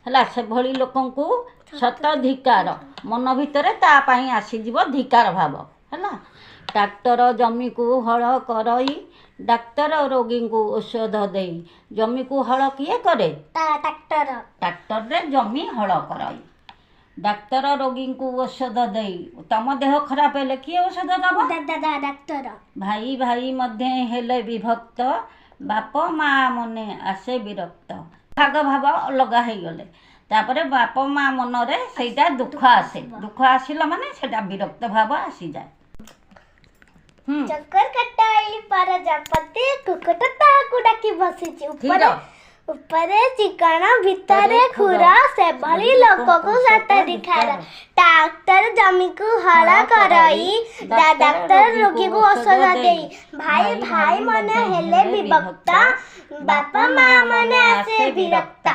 ହେଲା, ସେଭଳି ଲୋକଙ୍କୁ ଶତଧିକାର, ମନ ଭିତରେ ତା ପାଇଁ ଆସିଯିବ ଧିକାର ଭାବ। ହେଲା, ଟ୍ରାକ୍ଟର ଜମିକୁ ହଳ କରଇ, ଡାକ୍ତର ରୋଗୀଙ୍କୁ ଔଷଧ ଦେଇ। ଜମିକୁ ହଳ କିଏ କରେ? ଟ୍ରାକ୍ଟର। ଟ୍ରାକ୍ଟରରେ ଜମି ହଳ କରଇ, ଡାକ୍ତର ରୋଗୀଙ୍କୁ ଔଷଧ ଦେଇ। ତମ ଦେହ ଖରାପ ହେଲେ କିଏ ଔଷଧ ଦବ? ଡାକ୍ତର। ଭାଇ ଭାଇ ମଧ୍ୟେ ହେଲେ ବିଭକ୍ତ, ବାପ ମା ମନେ ଆସେ ବିରକ୍ତ। ଭାଗ ଭାବ ଅଲଗା ହେଇଗଲେ ତାପରେ ବାପ ମା ମନରେ ସେଇଟା ଦୁଃଖ ଆସେ। ଦୁଃଖ ଆସିଲା ମାନେ ସେଇଟା ବିରକ୍ତ ଭାବ ଆସିଯାଏ। ଚକର କଟାଇ ପ୍ରଜାପତି, କୁକୁଟ ତାହାକୁ ଡାକି ବସିଛି। ଉପରେ ଉପରେ ଚିକଣ, ଭିତରେ ଖୁର, ସେଭଳି ଲୋକକୁ ଶତଧିକାର। ଟ୍ରାକ୍ଟର ଜମିକୁ ହଳ କରଇ, ଡାକ୍ତର ରୋଗୀକୁ ଔଷଧ ଦେଇ। ଭାଇ ଭାଇ ମନେ ହେଲେ ବିଭକ୍ତ, ବାପା ମା ମନେ ଆସେ ବିରକ୍ତ।